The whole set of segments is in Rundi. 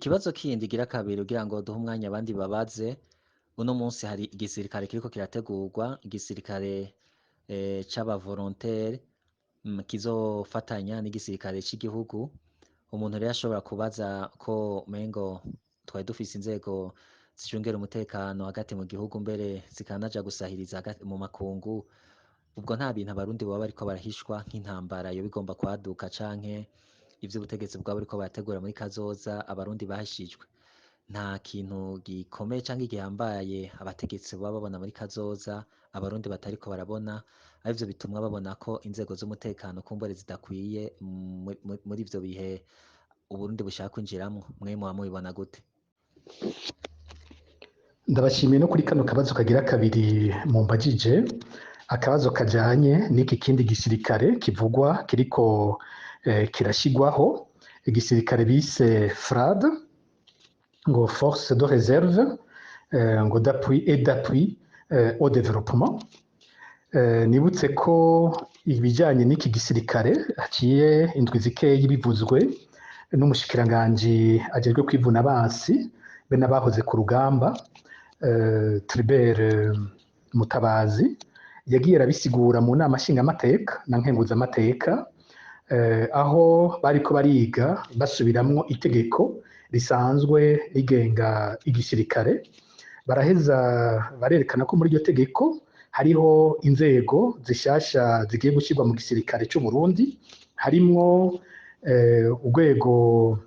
Ikibazo kindi gira kabiri, kugira ngo duhe umwanya abandi babaze: uno munsi hari igisirikare kiriko kirategurwa, igisirikare c'aba volontaire kizofatanya n'igisirikare c'igihugu. Umuntu rero ashobora kubaza ko umengo twari dufise inzego zicungera umutekano hagati mu gihugu, mbere zikanaja gusahiriza hagati mu makungu. Ubwo nta bintu Abarundi boba bariko barahishwa, nk'intambara yoba igomba kwaduka, canke ivy'ubutegetsi bwaba buriko barategura muri kazoza Abarundi bahishijwe? Nta kintu gikomeye canke gihambaye abategetsi baba babona muri kazoza Abarundi batariko barabona, arivyo bituma babona ko inzego z'umutekano kumbure zidakwiye muri ivyo bihe Uburundi bushaka kwinjiramwo? Mwe muba mubibona gute? Ndabashimiye no kuri kano kabazo kagira kabiri mumbajije, akabazo kajanye n'iki kindi gisirikare kivugwa kiriko kirashigwaho, igisirikare bise FRAD, ngo force de réserve ngo d'appui et d'appui au développement. Nibutse ko ibijanye n'iki gisirikare haciye indwi zikeyi bivuzwe n'umushikiranganji ajejwe kwivuna abansi be n'abahoze ku rugamba, Tribert Mutabazi. Yagiye arabisigura mu nama nshingamateka na nkenguzamateka, aho bariko bariga basubiramwo itegeko risanzwe rigenga igisirikare. Baraheza barerekana ko muri iryo tegeko hariho inzego zishasha zigiye gushyirwa mu gisirikare c'u Burundi, harimwo urwego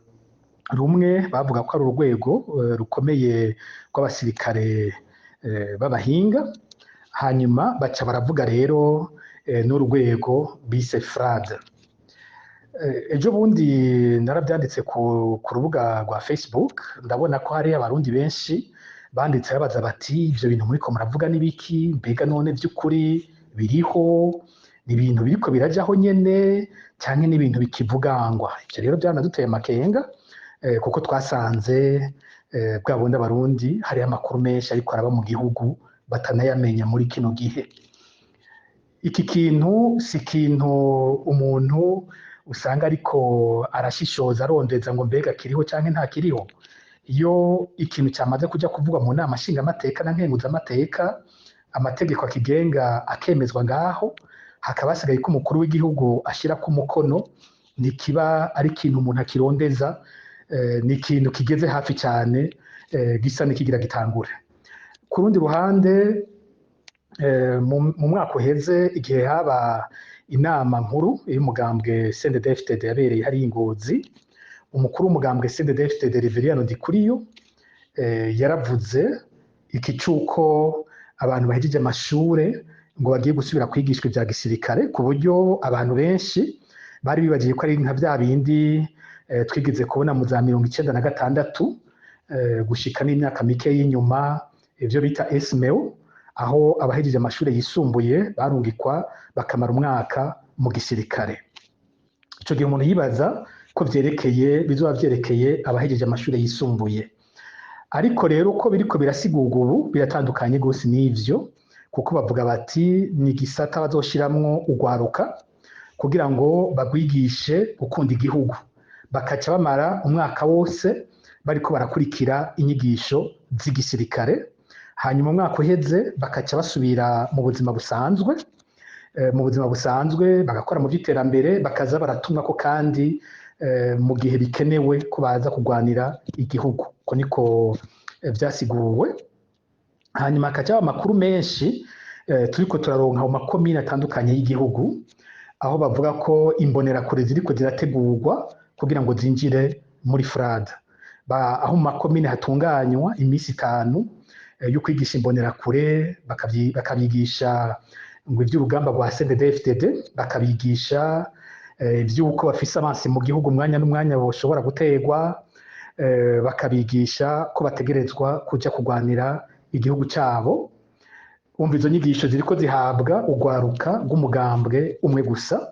rumwe bavuga ko ari urwego rukomeye rw'abasirikare b'abahinga. Hanyuma baca baravuga rero n'urwego bise FRAD. Ejo bundi narabyanditse ku rubuga rwa Facebook, ndabona ko hari Abarundi benshi banditse babaza bati: "Ivyo bintu muriko muravuga n'ibiki? Mbega none vy'ukuri biriho? Ni ibintu biriko birajaho nyene, canke n'ibintu bikivugangwa?" Ivyo rero byaranaduteye amakenga, kuko twasanze bwa bundi Abarundi hariho amakuru menshi ariko araba mu gihugu batanayamenya muri kino gihe. Iki kintu si ikintu umuntu usanga ariko arashishoza arondeza ngo mbega kiriho canke nta kiriho. Iyo ikintu cyamaze kuja kuvugwa mu nama nshingamateka na nkenguzamateka, amategeko akigenga akemezwa ngaho, hakaba hasigaye ko umukuru w'igihugu ashirako umukono, ntikiba ari ikintu umuntu akirondeza. Ni ikintu kigeze hafi cyane, gisa n'ikigira gitangure. Ku rundi ruhande, mu mwaka uheze, igihe haba inama nkuru y'umugambwe CNDD-FDD yabereye hariya i Ngozi, umukuru w'umugambwe CNDD-FDD, Reveriyano Ndikuriyo, yaravuze iki c'uko abantu bahejeje amashure ngo bagiye gusubira kwigishwa ivya gisirikare, ku buryo abantu benshi bari bibagiye ko ari nka vya bindi twigeze kubona mu za 96 gushika n'imyaka mike y'inyuma, ivyo bita SMEO, aho abahejeje amashure yisumbuye barungikwa bakamara umwaka mu gisirikare. Ico gihe umuntu yibaza ko vyerekeye, bizoba vyerekeye abahejeje amashure yisumbuye. Ariko rero ko biriko birasigurwa ubu biratandukanye gose n'ivyo, kuko bavuga bati ni igisata bazoshiramwo urwaruka kugira ngo bagwigishe gukunda igihugu, bakaca bamara umwaka wose bariko barakurikira inyigisho z'igisirikare, hanyuma umwaka uheze bakaca basubira mu buzima busanzwe, bagakora mu by'iterambere, bakaza baratumwa ko kandi mu gihe bikenewe ko baza kurwanira igihugu. Ko niko vyasiguwe. Hanyuma hakaca amakuru menshi turiko turaronka mu makomine atandukanye y'igihugu, aho bavuga ko imbonerakure ziriko zirategurwa kugira ngo zinjire muri FRAD. Aho mu makomine hatunganywa iminsi 5 yo kwigisha imbonerakure, bakabigisha ngo ivy'urugamba rwa CNDD-FDD, bakabigisha ivy'uko bafise abansi mu gihugu, umwanya n'umwanya boshobora guterwa, bakabigisha ko bategerezwa kuja kurwanira igihugu cabo. Umva, izo nyigisho ziriko zihabwa urwaruka rw'umugambwe umwe gusa.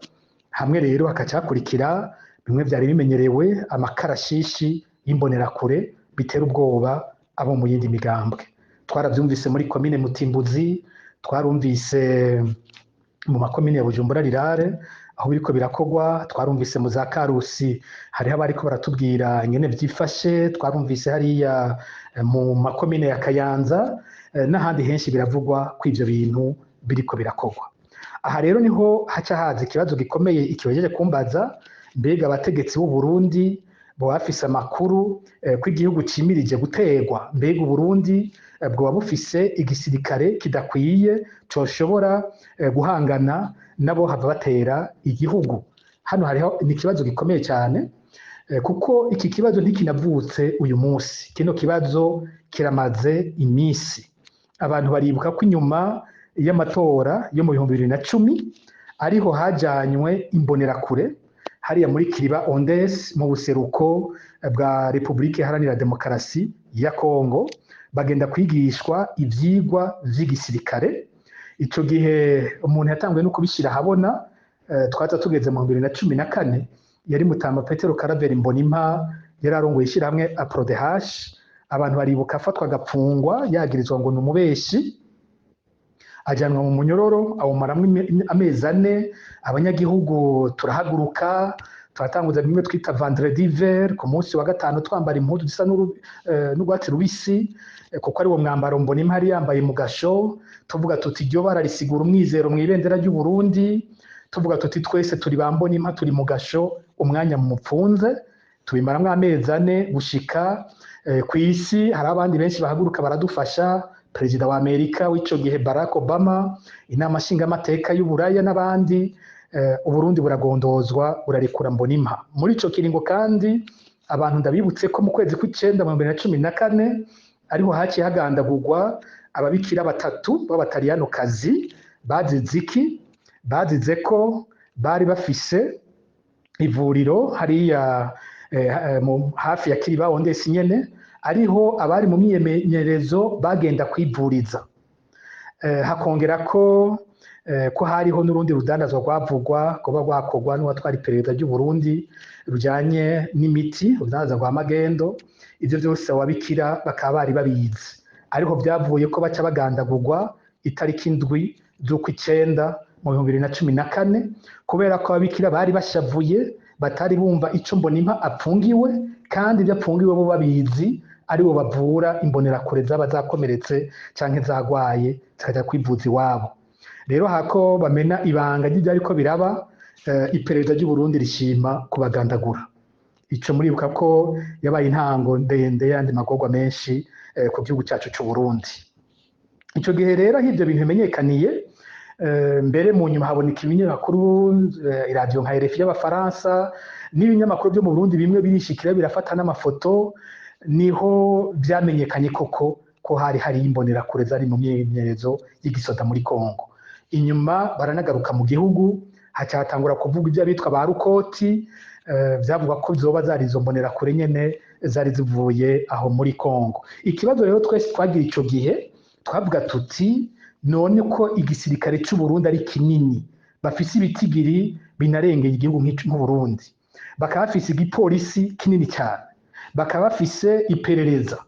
Hamwe rero hakaca hakurikira bimwe vyari bimenyerewe, amakarashishi y'imbonerakure bitera ubwoba abo mu yindi migambwe. Twaravyumvise muri komine Mutimbuzi, twarumvise mu makomine ya Bujumbura Rirare, aho Aho biriko birakogwa twarumvise mu za Karusi, hariho abariko baratubwira ingene vyifashe. Twarumvise hariya mu makomine ya Kayanza n'ahandi henshi biravugwa ko ivyo bintu biriko birakogwa. Aha rero niho haca haza ikibazo gikomeye ikibajeje kumbaza: mbega abategetsi b'u Burundi boba bafise amakuru ko igihugu cimirije guterwa? Mbega Uburundi bwoba bufise igisirikare kidakwiye coshobora guhangana nabo hava batera igihugu? Hano hariho ni ikibazo gikomeye cyane, kuko iki kibazo ntikinavutse uyu munsi. Kino kibazo kiramaze iminsi. Abantu baribuka ko inyuma y'amatora yo mu 2010 ariho hajanywe imbonerakure hariya muri Kiriba Ondes, mu buseruko bwa Repubulika Iharanira Demokarasi ya Kongo, bagenda kwigishwa ivyigwa vy'igisirikare. Ico gihe umuntu yatanguye no kubishyira ahabona, twaza tugeze mu 2014, yari Mutama Petero Karaveri Mbonimpa, yari arongoye ishyirahamwe APRODH. Abantu baribuka afatwa, agapfungwa, yagirizwa ngo ni umubeshi, ajyanwa mu munyororo, awumaramwo amezi 4. Abanyagihugu turahaguruka, turatanguza bimwe twita Vendredi vert, ku munsi wa gatanu twambara impuzu zisa n'urwatsi rubisi, kuko ari wo mwambaro Mbonimpa yari yambaye mu gasho. Tuvuga tuti iryo bara risigura umwizero mu ibendera ry'u Burundi. Tuvuga tuti twese turi ba Mbonimpa, turi mu gasho umwanya mupfunze. Tubimaramwo amezi 4 gushika ku isi hari abandi benshi bahaguruka baradufasha: perezida wa Amerika w'ico gihe Barack Obama, inama nshingamateka y'Uburaya n'abandi. Uburundi buragondozwa, burarekura Mbonimpa. Muri ico kiringo kandi, abantu ndabibutse ko mu kwezi kw'icenda mu 2014 ariho haciye hagandagurwa ababikira batatu b'abataliyanokazi. Bazize iki? Bazize ko bari bafise ivuriro hariya hafi ya Kiriba Ondesi nyene, ariho abari mu myimenyerezo bagenda kwivuriza. Hakongera ko hariho n'urundi rudandazwa rwavugwa kuba rwakorwa n'uwatwara iperereza ry'u Burundi rujanye n'imiti, urudandazwa rwa magendo. Ivyo vyose ababikira bakaba bari babizi. Ariho vyavuye ko baca bagandagurwa itariki 7 z'ukw'icenda mu 2014, kubera ko ababikira bari bashavuye, batari bumva ico Mbonimpa apfungiwe, kandi ibyo apfungiwe bo babizi, aribo bavura imbonerakure zaba zakomeretse canke zagwaye zikaja kwivuza iwabo. Rero hako bamena ibanga ry'ibyo ariko biraba, iperereza ry'u Burundi rishima kubagandagura. Ico muribuka ko yabaye intango ndende y'andi magorwa menshi ku gihugu cyacu c'u Burundi. Ico gihe rero aho ivyo bintu bimenyekaniye, mbere mu nyuma haboneka ibinyamakuru, iradiyo nka RFI y'Abafaransa n'ibinyamakuru byo mu Burundi bimwe birishikira, birafata n'amafoto. Niho vyamenyekanye koko ko hari imbonerakure zari mu myimenyerezo y'igisoda muri Kongo. Inyuma baranagaruka mu gihugu, haca hatangura kuvuga ibyo abitwa ba Rukoti, vyavuga ko zoba zari izo mbonerakure nyene zari zivuye aho muri Kongo. Ikibazo rero twese twagira ico gihe, twavuga tuti none ko igisirikare c'u Burundi ari kinini, bafise ibitigiri binarengeye igihugu nk'Uburundi, bakaba bafise igipolisi kinini cyane, bakaba bafise iperereza,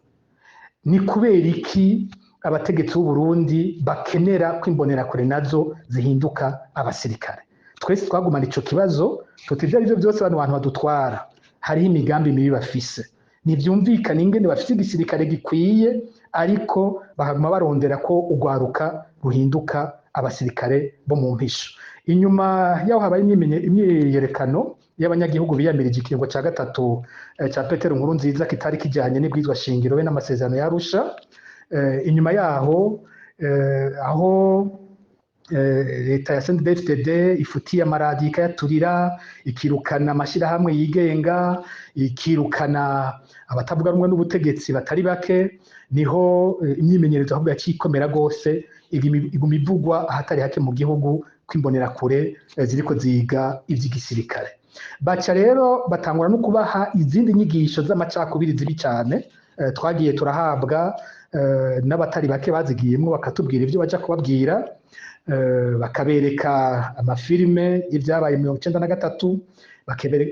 ni kubera iki abategetsi b'u Burundi bakenera ko imbonerakure nazo zihinduka abasirikare? Twese twagumana ico kibazo tuti ibyo arivyo byose bano bantu badutwara hariho imigambi mibi bafise. Ntivyumvikana ingene bafise igisirikare gikwiye, ariko bakaguma barondera ko urwaruka ruhinduka abasirikare bo mu mpisho. Inyuma yaho habaye imyiyerekano y'abanyagihugu biyamirije ikiringo ca gatatu ca Petero Nkurunziza kitari kijanye n'ibwirizwa shingiro be n'amasezerano ya Arusha. Inyuma yaho, aho leta ya CNDD-FDD ifutiye amaradiyo, ikayaturira, ikirukana amashirahamwe yigenga, ikirukana abatavuga rumwe n'ubutegetsi batari bake, niho imyimenyerezo ahubwo yaciye ikomera rwose, iguma ivugwa ahatari hake mu gihugu ko imbonerakure ziriko ziga ivy'igisirikare. Baca rero batangura no kubaha izindi nyigisho z'amacakubiri zibi cyane, twagiye turahabwa n'abatari bake bazigiyemwo, bakatubwira ibyo baja kubabwira, bakabereka amafilime y'ibyabaye 93,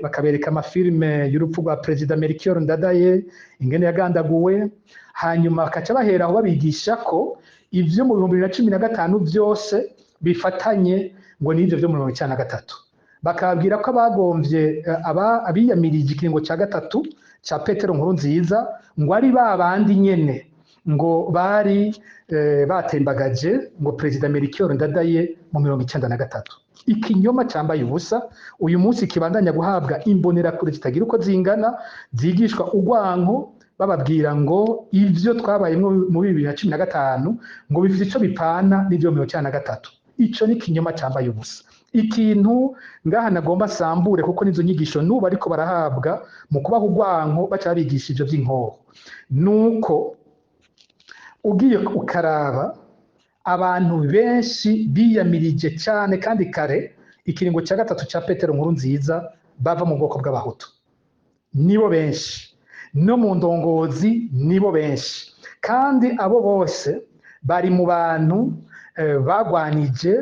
bakabereka amafilime y'urupfu rwa perezida Melchior Ndadaye, ingene yagandaguwe. Hanyuma bakaca bahera aho babigisha ko ivyo mu 2015 vyose bifatanye ngo n'ivyo vyo mu 93. Bakababwira ko abagomvye abiyamirije ikiringo ca gatatu ca Petero Nkurunziza ngo ari ba bandi nyene ngo bari batembagaje ngo Perezida Melchior Ndadaye mu 93. Ikinyoma cambaye ubusa uyu munsi kibandanya guhabwa imbonerakure zitagira uko zingana, zigishwa urwanko, bababwira ngo ivyo twabayemwo mu 2015 ngo bifite ico bipana n'ivyo 93. Ico ni ikinyoma cambaye ubusa. Ikintu ngaha nagomba sambure, kuko nizo nyigisho n'ubu ariko barahabwa mu kubaha urwanko baca babigisha ivyo vy'inkoho, nuko ugiye ukaraba abantu benshi biyamirije cyane kandi kare ikiringo cya gatatu cya Petero Nkurunziza bava mu bwoko bw'Abahutu, nibo benshi, no mu ndongozi nibo benshi, kandi abo bose bari mu bantu bagwanije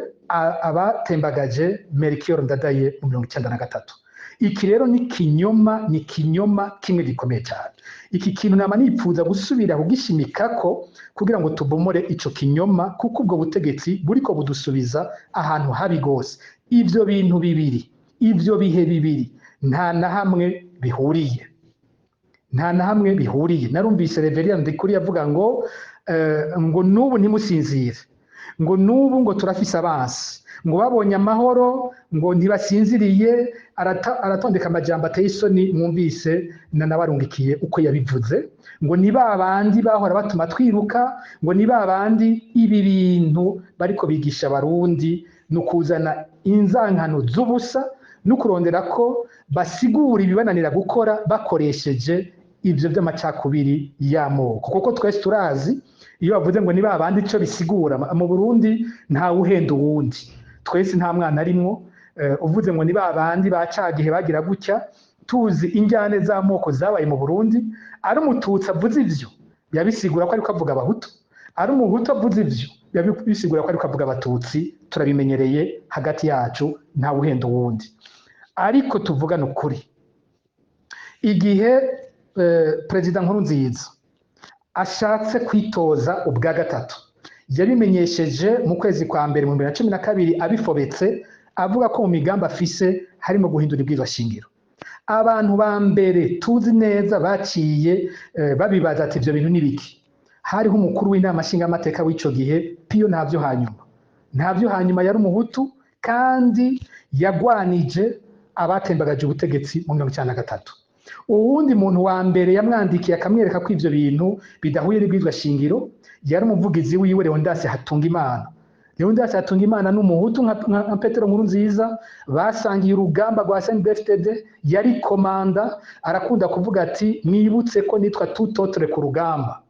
abatembagaje Melchior Ndadaye mu 93. Iki rero ni kinyoma, ni kinyoma kimwe gikomeye cyane. Iki kintu nama nipfuza gusubira kugishimikako kugira ngo tubomore ico kinyoma, kuko ubwo butegetsi buriko budusubiza ahantu habi gose. Ivyo bintu bibiri, ivyo bihe bibiri, nta na hamwe bihuriye, nta na hamwe bihuriye. Narumvise Reverien Ndikuri avuga ngo ngo nubu ntimusinzire, ngo nubu ngo turafise abansi, ngo babonye amahoro ngo ntibasinziriye. Aratondeka amajambo ateye isoni, mwumvise na nabarungikiye uko yabivuze, ngo ni ba bandi bahora batuma twiruka, ngo ni ba bandi. Ibi bintu bariko bigisha Abarundi ni ukuzana inzankano z'ubusa no kurondera ko basigura ibibananira gukora bakoresheje ivyo vy'amacakubiri y'amoko, kuko twese turazi iyo bavuze ngo ni ba bandi ico bisigura. Mu Burundi nta wuhenda uwundi, twese nta mwana arimwo. Uvuze ngo ni ba bandi ba cagihe bagira gutya, tuzi injyane z'amoko zabaye mu Burundi. Ari Umututsi avuze ivyo yabisigura ko ariko avuga Abahutu, ari Umuhutu avuze ivyo yabisigura ko ariko avuga Abatutsi. Turabimenyereye hagati yacu, nta wuhenda uwundi. Ariko tuvugane ukuri, igihe Perezida Nkurunziza ashatse kwitoza ubwa gatatu, yabimenyesheje mu kwezi kwa mbere mu 2012, abifobetse, avuga ko mu migambi afise harimo guhindura ibwirizwa shingiro. Abantu ba mbere tuzi neza baciye babibaza ati ivyo bintu ni biki, hariho umukuru w'inama nshingamateka w'ico gihe, Piyo Ntavyo hanyuma. Ntavyo hanyuma yari Umuhutu kandi yagwanije abatembagaje ubutegetsi mu 93. Uwundi muntu wa mbere yamwandikiye akamwereka ko ivyo bintu bidahuye n'ibwirizwa shingiro yari umuvugizi wiwe, Leonidas Hatungimana. Leonidas Hatungimana n'Umuhutu nka Petero Nkurunziza, basangiye urugamba rwa CNDD-FDD, yari komanda. Arakunda kuvuga ati mwibutse ko nitwa tout autre ku rugamba,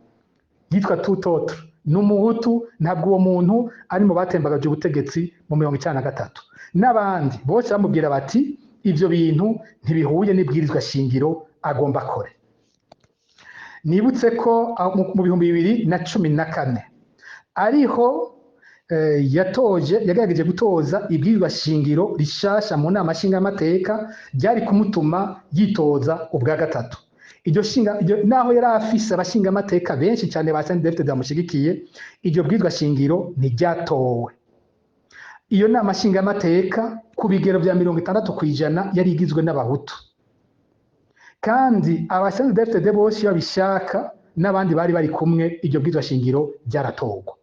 yitwa tout autre, n'Umuhutu. Ntabwo uwo muntu ari mu batembagaje ubutegetsi mu 93. N'abandi bose bamubwira bati ivyo bintu ntibihuye n'ibwirizwa shingiro agomba akore. Nibutse ko mu 2014 ariho yatoje, yagerageje gutoza ibwirizwa shingiro rishasha mu nama nshingamateka ryari kumutuma yitoza ubwa gatatu. Iryo shinga iryo, naho yari afise abashingamateka benshi cyane ba CNDD-FDD bamushigikiye, iryo bwirizwa shingiro ntiryatowe. Iyo nama nshingamateka ku bigero vya 60% yari igizwe n'Abahutu, kandi aba CNDD-FDD bose iyo babishaka n'abandi bari bari kumwe, iryo bwirizwa shingiro ryaratorwa.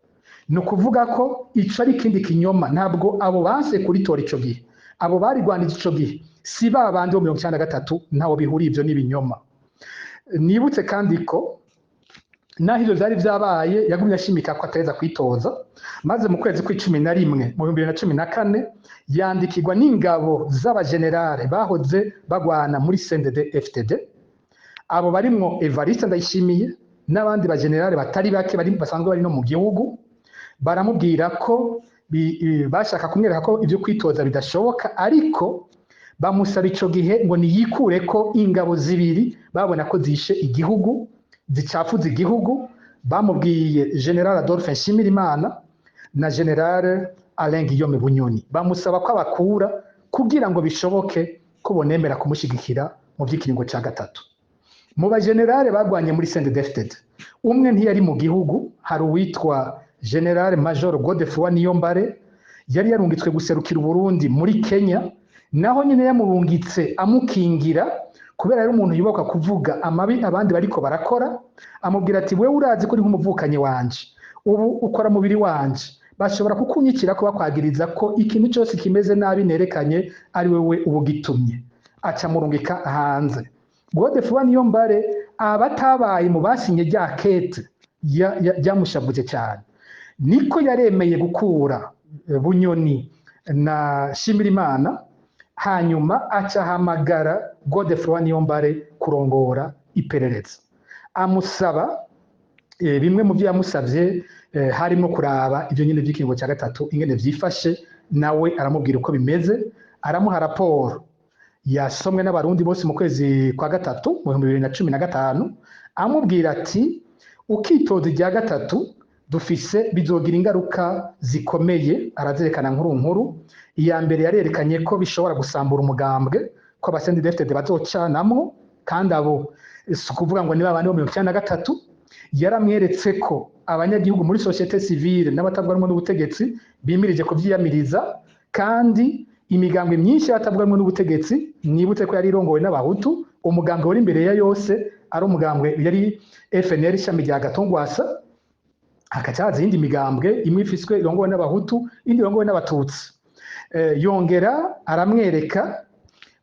Ni ukuvuga ko ico ari ikindi kinyoma. Ntabwo abo banse kuritora ico gihe, abo barigwanije ico gihe, si ba bandi bo 93, ntawo bihuriye, ivyo n'ibinyoma. Nibutse kandi ko naho ivyo vyari vyabaye, yagumye ashimika ko ateza kwitoza, maze mu kwezi kw'icumi na rimwe mu 2014 yandikirwa n'ingabo z'abagenerale bahoze bagwana muri CNDD FDD, abo barimwo Evariste Ndayishimiye n'abandi bagenerale batari bake bari basanzwe bari no mu gihugu. Baramubwira ko bashaka kumwereka ko ibyo kwitoza bidashoboka, ariko bamusaba ico gihe ngo niyikure ko ingabo zibiri babona ko zishe igihugu, zicafuza igihugu. Bamubwiye General Adolphe Nshimirimana na General Alain Guillaume Bunyoni, bamusaba ko abakura kugira ngo bishoboke ko bonemera kumushigikira mu vy'ikiringo ca gatatu. Mu bagenerale bagwanye muri CNDD-FDD, umwe ntiyari mu gihugu, hari uwitwa General Major Godefroid Niyombare yari yarungitswe guserukira Uburundi muri Kenya. Naho nyine yamurungitse amukingira, kubera yari umuntu yubaka kuvuga amabi abandi bariko barakora, amubwira ati: "Wewe urazi ko uri nk'umuvukanyi wanje, ubu ukora mubiri wanje, bashobora kukunyikira ko bakwagiriza ko ikintu cyose kimeze nabi nerekanye ari wewe ubugitumye." Aca murungika hanze. Godefroid Niyombare, abatabaye mu basinye rya kete ryamushavuje cyane, niko yaremeye gukura Bunyoni na Shimirimana, hanyuma aca ahamagara Godefroid Niyombare kurongora iperereza, amusaba bimwe mu byo yamusabye harimo kuraba ibyo nyine by'ikiringo cya gatatu ingene vyifashe. Nawe aramubwira uko bimeze, aramuha raporo yasomwe n'Abarundi bose mu kwezi kwa gatatu mu 2015, amubwira ati: "Ukitoza irya gatatu dufise bizogira ingaruka zikomeye." Arazerekana nkuru nkuru. Iya mbere yarerekanye ko bishobora gusambura umugambwe, ko aba CNDD-FDD bazocanamwo, kandi abo si ukuvuga ngo ni babandi bo 93. Yaramweretse ko abanyagihugu muri société civile n'abatavuga rumwe n'ubutegetsi bimirije kuvyiyamiriza, kandi imigambwe myinshi y'abatavuga rumwe n'ubutegetsi, nibutse ko yari irongowe n'Abahutu, umugambwe wari imbere ya yose ari umugambwe yari FNL, ishami rya Gatongwasa, hakaca haza iyindi migambwe, imwe ifiswe irongowe n'Abahutu, indi irongowe n'Abatutsi. Yongera aramwereka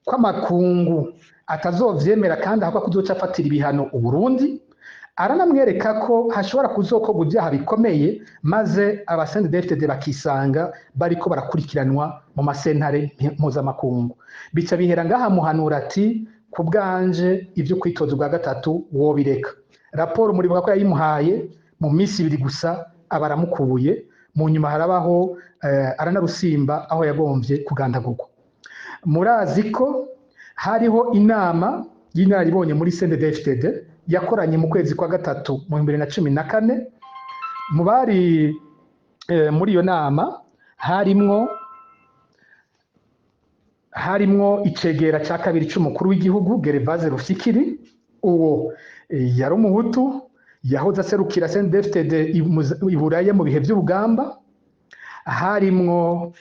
ko amakungu atazovyemera kandi ahakwa kuzoca afatira ibihano Uburundi. Aranamwereka ko hashobora kuzokorwa ibyaha bikomeye, maze aba CNDD-FDD bakisanga bariko barakurikiranwa mu masentare mpuzamakungu. Bica bihera ngaha. Muhanura ati: "Ku bwanje ibyo kwitoza ubwa gatatu wobireka." Raporo muribuka ko yayimuhaye mu minsi 2 gusa aba aramukuye. Mu nyuma harabaho aranarusimba aho yagombye kugandagurwa. Murazi ko hariho inama y'inararibonye muri CNDD-FDD yakoranye mu kwezi kwa gatatu mu 2014. Mu bari muri iyo nama harimwo icegera cya kabiri c'umukuru w'igihugu, Gervase Rufyikiri. Uwo yari Umuhutu, yahoze aserukira CNDD-FDD i Buraya mu bihe by'urugamba. Harimwo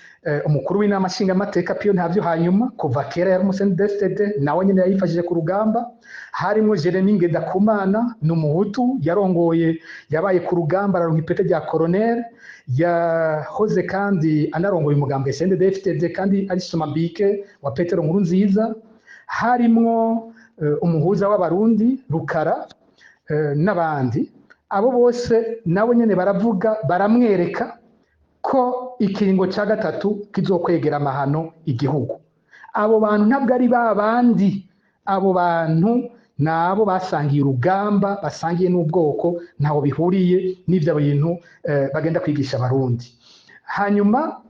umukuru w'inama nshingamateka Pio Ntavyo, hanyuma kuva kera yari umu CNDD-FDD, nawe nyine yayifashije ku rugamba. Harimwo Jeremy Ngendakumana, ni Umuhutu, yarongoye, yabaye ku rugamba, araronka ipete rya colonel, yahoze kandi anarongoye umugambi CNDD-FDD kandi ari Somambike wa Petero Nkurunziza. Harimwo umuhuza w'Abarundi Rukara n'abandi. Abo bose nabo nyene baravuga, baramwereka ko ikiringo cya gatatu kizokwegera amahano igihugu. Abo bantu ntabwo ari ba bandi, abo bantu nabo basangiye urugamba, basangiye n'ubwoko, ntaho bihuriye n'ibyo bintu bagenda kwigisha Abarundi. Hanyuma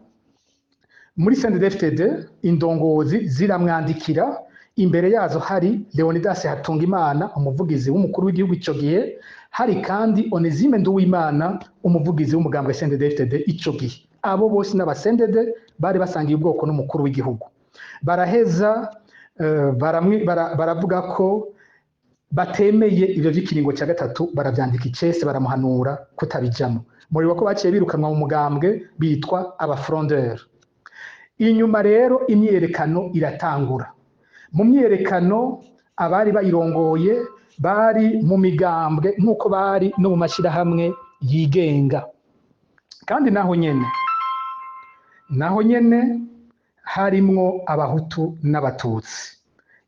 muri CNDD-FDD indongozi ziramwandikira, imbere yazo hari Leonidas Hatungimana, umuvugizi w'umukuru w'igihugu ico gihe, hari kandi Onesime Nduwimana, umuvugizi w'umugambwe CNDD-FDD ico gihe. Abo bose n'aba CNDD bari basangiye ubwoko n'umukuru w'igihugu. Baraheza baravuga ko batemeye ivyo vy'ikiringo cya gatatu, baravyandika icese, baramuhanura kutabijamo. Muribuka ko baciye birukanwa mu mugambwe, bitwa abafrondeurs. Inyuma rero imyiyerekano iratangura. Mu myiyerekano abari bayirongoye bari mu migambwe nk'uko bari no mu mashyirahamwe yigenga, kandi naho nyene harimwo Abahutu n'Abatutsi.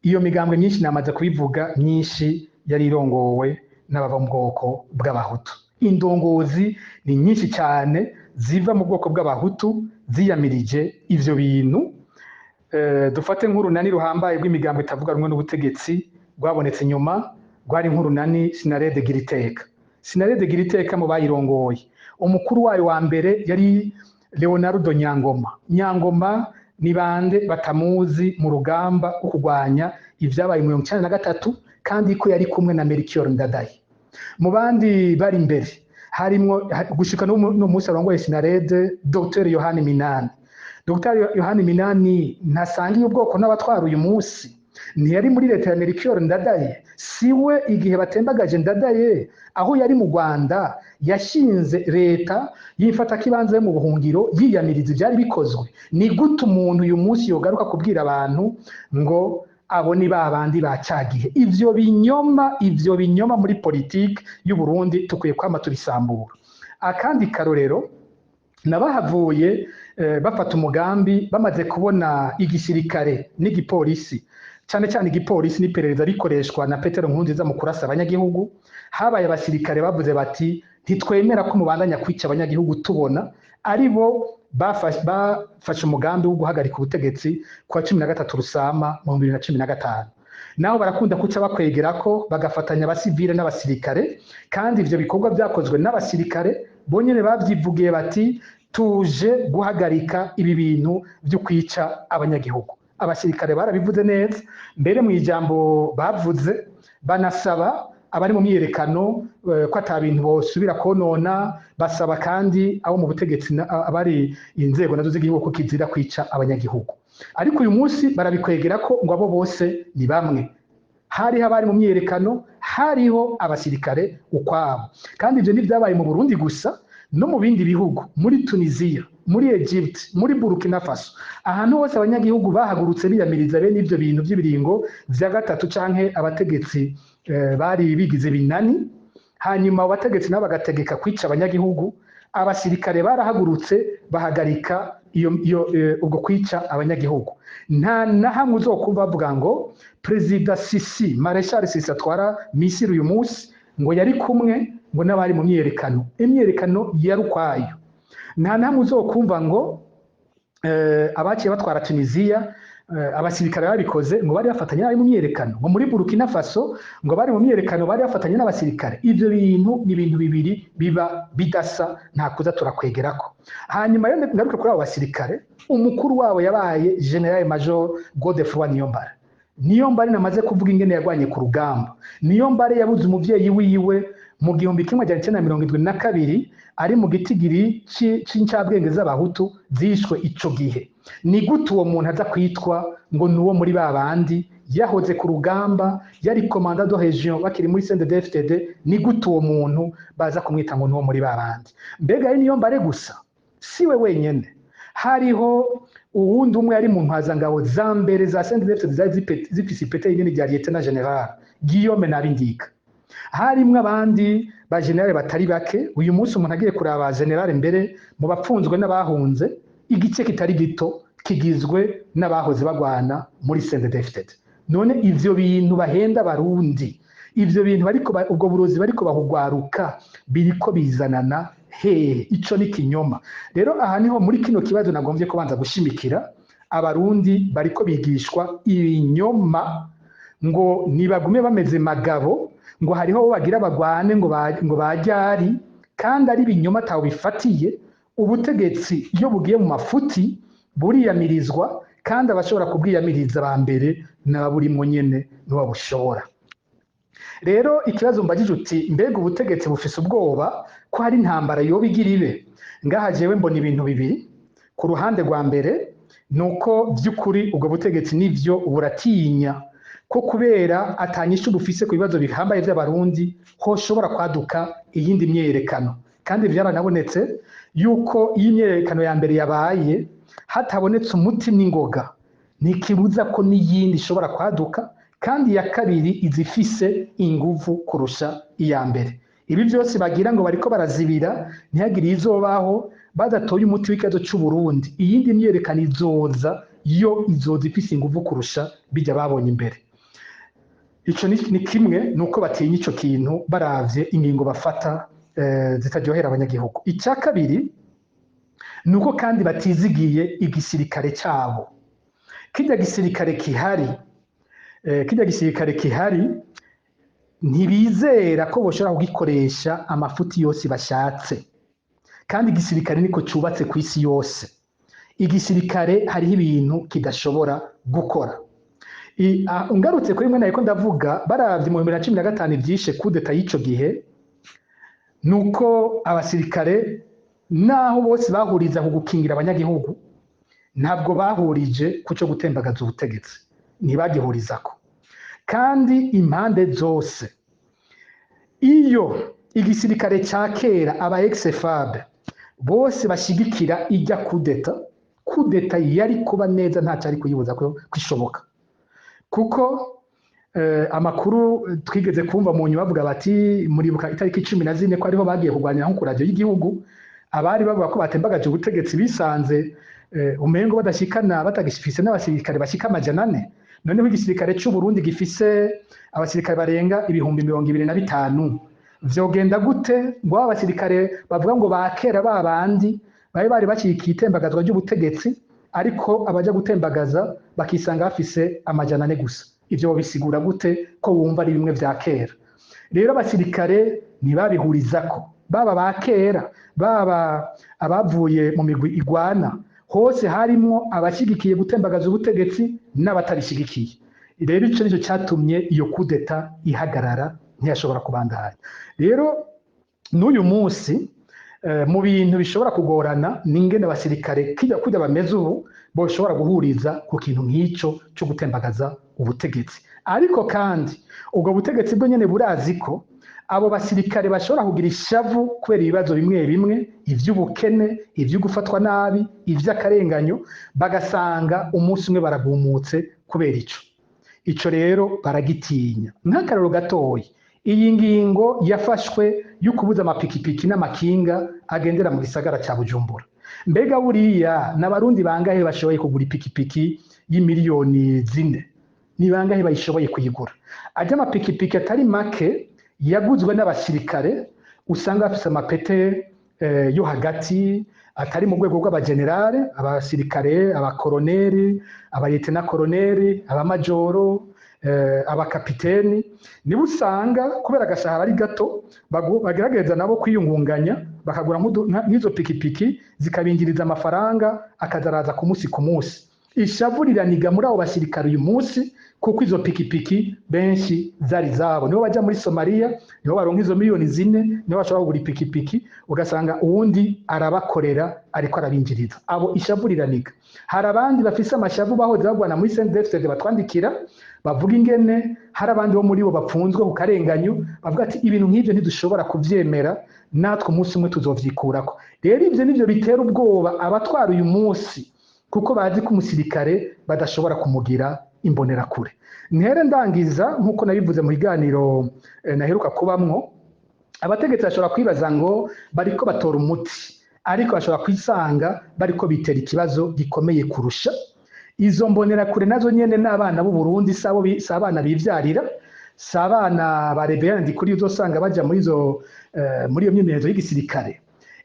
Iyo migambwe myinshi namaze kubivuga, myinshi yari irongowe n'abava mu bwoko bw'Abahutu. Indongozi ni nyinshi cyane ziva mu bwoko bw'Abahutu ziyamirije ivyo bintu. Dufate nk'urunani ruhambaye rw'imigambo itavuga rumwe n'ubutegetsi rwabonetse inyuma, rwari nk'urunani Sinarede Giriteka. Sinarede Giriteka, mu bayirongoye, umukuru wayo wa mbere yari Leonardo Nyangoma. Nyangoma ni bande batamuzi mu rugamba rwo kurwanya ibyabaye mu 93, kandi ko yari kumwe na Melchior Ndadaye? Mu bandi bari imbere harimwo gushika n'uno munsi arongoye Sinarede, Dr Yohani Minani. Dr Yohani Minani ntasangiye ubwoko n'abatwara uyu munsi. Ntiyari muri leta ya Melchior Ndadaye? Siwe igihe batembagaje Ndadaye aho yari mu Rwanda yashinze leta y'imfatakibanza yo mu buhungiro, yiyamiriza ivyari bikozwe? Ni gute umuntu uyu munsi yogaruka kubwira abantu ngo abo ni ba bandi ba cagihe? Ivyo binyoma muri politike y'u Burundi tukwiye kwama tubisambura. Akandi karorero, nabahavuye bafata umugambi bamaze kubona igisirikare n'igipolisi, cyane cyane igipolisi n'iperereza rikoreshwa na Petero Nkurunziza mu kurasa abanyagihugu. Habaye abasirikare bavuze bati: "Ntitwemera ko mubandanya kwica abanyagihugu tubona." Ari bo bafashe umugambi wo guhagarika ubutegetsi ku wa 13 Rusama mu 2015. Naho barakunda kuca bakwegera ko bagafatanya abasivile n'abasirikare, kandi ivyo bikorwa vyakozwe n'abasirikare bonyene bavyivugiye bati: "Tuje guhagarika ibi bintu vyo kwica abanyagihugu." Abasirikare barabivuze neza mbere mu ijambo bavuze, banasaba abari mu myiyerekano ko ata bintu bosubira konona, basaba kandi abo mu butegetsi, abari inzego nazo z'igihugu, ko kizira kwica abanyagihugu. Ariko uyu munsi barabikwegera ko ngo abo bose ni bamwe. Hariho abari mu myiyerekano, hariho abasirikare ukwabo. Kandi ibyo ntibyabaye mu Burundi gusa, no mu bindi bihugu, muri Tunisia, muri Egypt, muri Burkina Faso, ahantu hose abanyagihugu bahagurutse biyamiriza bene ivyo bintu vy'ibiringo vya gatatu canke abategetsi bari bigize binani, hanyuma abo bategetsi nabo bagategeka kwica abanyagihugu, abasirikare barahagurutse bahagarika iyo ubwo kwica abanyagihugu. Nta na hamwe uzokumva bavuga ngo Perezida Sisi, Marshal Sisi atwara Misiri uyu munsi, ngo yari kumwe ngo n'abari mu myiyerekano. Imyiyerekano yari ukwayo. Nta na hamwe uzokumva ngo abaciye batwara Tunisia, abasirikare babikoze, ngo bari bafatanye n'abari mu myiyerekano, ngo muri Burkina Faso ngo bari mu myiyerekano bari bafatanye n'abasirikare. Ivyo bintu ni ibintu bibiri biba bidasa, nta kuza turakwegerako. Hanyuma rero ngaruke kuri abo basirikare. Umukuru wabo yabaye General Major Godefroid Niyombare. Niyombare namaze kuvuga ingene yarwanye ku rugamba. Niyombare yabuze umuvyeyi wiwe mu 1972, ari mu gitigiri c'incabwenge z'abahutu zishwe ico gihe. Ni gute uwo muntu aza kwitwa ngo ni uwo muri ba bandi, yahoze ku rugamba, yari commandant de région bakiri muri CNDD-FDD? Ni gute uwo muntu baza kumwita ngo ni uwo muri ba bandi? Mbega ari Niyombare gusa? Siwe wenyene. Hariho uwundi umwe yari mu ntwazangabo za mbere za CNDD-FDD zari zifise ipete rinini rya lieutenant général, Guillaume Nabindika. Harimwo abandi ba général batari bake. Uyu munsi umuntu agiye kuraba général mbere mu bapfunzwe n'abahunze, igice kitari gito kigizwe n'abahoze bagwana muri CNDD-FDD. None ivyo bintu bahenda Barundi, ivyo bintu bariko ubwo burozi bariko bahugwaruka, biriko bizanana hehe? Ico ni kinyoma. Rero aha niho muri kino kibazo nagombye kubanza gushimikira. Abarundi bariko bigishwa ibinyoma ngo nibagume bameze magabo, ngo hariho abo bagira bagwane ngo bajyari, kandi ari ibinyoma ataho bifatiye. Ubutegetsi iyo bugiye mu mafuti buriyamirizwa, kandi abashobora kubwiyamiriza ba mbere n'ababurimwo nyene nibo. Rero ikibazo mbagije uti: mbega ubutegetsi bufise ubwoba ko hari intambara yoba igira ibe ngaha? Jewe mbona ibintu bibiri. Ku ruhande rwa mbere, ni uko by'ukuri ubwo butegetsi nivyo buratinya ko kubera atanyishu bufise ku bibazo bihambaye by'Abarundi hoshobora kwaduka iyindi myiyerekano. Kandi byaranabonetse yuko iyo imyiyerekano ya mbere yabaye hatabonetse umuti n'ingoga, ntikibuza ko n'iyindi ishobora kwaduka, kandi iya kabiri izifise inguvu kurusha iya mbere. Ibi byose bagira ngo bariko barazibira ntihagire izobaho, badatoye umuti w'ikibazo c'u Burundi, iyindi myiyerekano izoza, yo izoza ifise inguvu kurusha bijya babonye imbere. Ico ni kimwe, nuko batinya ico kintu baravye ingingo bafata zitaryohera abanyagihugu. Icya kabiri, nuko kandi batizigiye igisirikare cabo. Kirya gisirikare kihari ntibizera ko boshobora kugikoresha amafuti yose bashatse. Kandi igisirikare niko cubatse ku isi yose. Igisirikare hariho ibintu kidashobora gukora. Ngarutse kuri mwe nariko ndavuga, baravye mu 2015 ivyishe kudeta y'ico gihe, nuko abasirikare naho bose bahuriza ku gukingira abanyagihugu, ntabwo bahurije ku cyo gutembagaza ubutegetsi. Ntibagihurizako. Kandi impande zose, iyo igisirikare ca kera, aba ex-FAB bose bashigikira ijya kudeta, kudeta yari kuba neza, nta cyari kuyibuza ko kwishoboka, kuko amakuru twigeze kumva mu nyuma bavuga bati, muribuka itariki 14 ko ariho bagiye kurwanira nko ku radiyo y'igihugu, abari bavuga ko batembagaje ubutegetsi bisanze umengo badashikana, batagifise n'abasirikare bashika 400. Noneho igisirikare c'u Burundi gifise abasirikare barenga 25,000, vyogenda gute ngo aba basirikare bavuga ngo ba kera, ba bandi bari bashyigikiye itembagazwa ry'ubutegetsi, ariko abaja gutembagaza bakisanga bafise 400 gusa? Ivyo bisigura gute ko wumva ari bimwe vya kera? Rero abasirikare ntibabihurizako, baba ba kera, baba abavuye mu migwi igwana, hose harimwo abashyigikiye gutembagaza ubutegetsi n'abatabishyigikiye. Rero ico nico catumye iyo kudeta ihagarara, ntiyashobora kubandanya. Rero n'uyu munsi mu bintu bishobora kugorana ni ingene abasirikare kurya bameze ubu boshobora guhuriza ku kintu nk'ico cyo gutembagaza ubutegetsi. Ariko kandi ubwo butegetsi bwo nyene burazi ko abo basirikare bashobora kugira ishavu kubera ibibazo bimwe bimwe, ivy'ubukene, ivyo gufatwa nabi, ivy'akarenganyo, bagasanga umunsi umwe baragumutse kubera ico. Ico rero baragitinya. Nk'akararo gatoyi, iyi ngingo yafashwe yo kubuza amapikipiki n'amakinga agendera mu gisagara ca Bujumbura. Mbega buriya n'abarundi bangahe bashoboye kugura ipikipiki y'imiliyoni 4? Ni bangahe bayishoboye kuyigura? Ajya amapikipiki atari make yaguzwe n'abasirikare usanga bafise amapete yo hagati, atari mu rwego rw'abagenerale, abasirikare, abakoroneri, abayetena koroneri, abamajoro, abakapiteni, nibo usanga kubera agashahara ari gato bagerageza nabo kwiyungunganya bakagura nk'izo pikipiki zikabinjiriza amafaranga akazaraza ku munsi ku munsi. Ishavu riraniga muri abo basirikare uyu munsi, kuko izo pikipiki benshi zari zabo. Nibo bajya muri Somalia, nibo baronka izo miliyoni 4, nibo bashobora kugura ipikipiki, ugasanga uwundi arabakorera ariko arabinjiriza. Abo ishavu riraniga. Hari abandi bafise amashavu bahoze bagwana muri CNDD-FDD, batwandikira bavuga ingene hari abandi bo muri bo bapfunzwe ku karenganyo, bavuga ati ibintu nk'ivyo ntidushobora kuvyemera, natwe umunsi umwe tuzovyikurako. Rero ivyo nivyo bitera ubwoba abatwara uyu munsi, kuko bazi ko umusirikare badashobora kumugira imbonerakure. Ntere ndangiza nk'uko nabivuze mu biganiro naheruka kubamwo, abategetsi bashobora kwibaza ngo bariko batora umuti, ariko bashobora kwisanga bariko bitera ikibazo gikomeye kurusha. Izo mbonerakure nazo nyene n'abana b'u Burundi, sabo si abana bivyarira, si abana ba Reverend Ndikuri uzosanga baja muri iyo myimenyerezo y'igisirikare.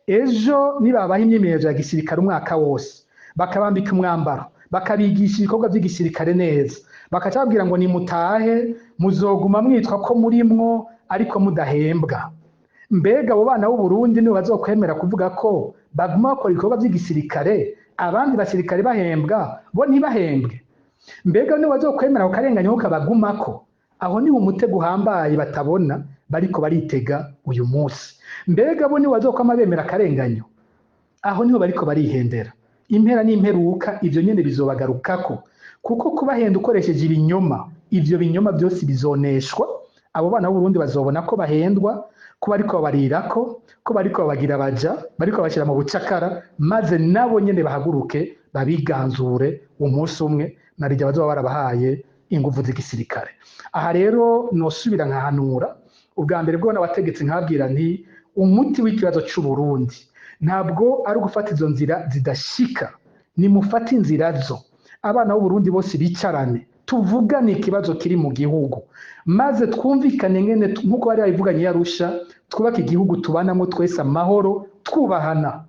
Ejo nibabaha imyimenyerezo ya gisirikare umwaka wose, bakabambika umwambaro, bakabigisha ibikorwa by'igisirikare neza, bakaca babwira ngo nimutahe, muzoguma mwitwa ko murimwo ariko mudahembwa. Mbega abo bana b'u Burundi nibo bazokwemera kuvuga ko baguma bakora ibikorwa by'igisirikare, abandi basirikare bahembwa, bo ntibahembwe? Mbega nibo bazokwemera ako karenganyo kabagumako? Aho niho umutego uhambaye batabona bariko baritega uyu munsi. Mbega bo nibo bazokwama bemera akarenganyo? Aho niho bariko barihendera. Impera n'imperuka ivyo nyene bizobagarukako, kuko kubahenda ukoresheje ibinyoma, ivyo binyoma byose bizoneshwa. Abo bana b'u Burundi bazobona ko bahendwa, ko bariko babarirako, ko bariko babagira baja, bariko babashyira mu bucakara, maze nabo nyene bahaguruke babiganzure umunsi umwe, narirya bazoba barabahaye inguvu z'igisirikare. Aha rero nosubira nkahanura ubwa mbere bwo n'abategetsi, nkababwira nti umuti w'ikibazo c'u Burundi ntabwo ari ugufata izo nzira zidashika. Nimufate inzira zo abana b'u Burundi bose bicarane, tuvugane ikibazo kiri mu gihugu, maze twumvikane ngene nk'uko bari babivuganye yarusha, twubake igihugu tubanamo twese amahoro, twubahana,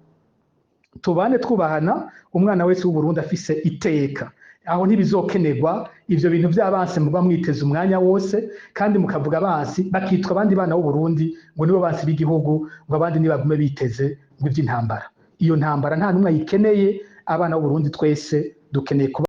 tubane twubahana, umwana wese w'u Burundi afise iteka. Aho ntibizokenerwa ivyo bintu vy'abansi muba mwiteze umwanya wose, kandi mukavuga abansi bakitwa abandi bana b'u Burundi ngo nibo bansi b'igihugu, ngo abandi nibagume biteze ngo ivy'intambara. Iyo ntambara nta numwe ayikeneye. Abana b'u Burundi twese dukeneye kuba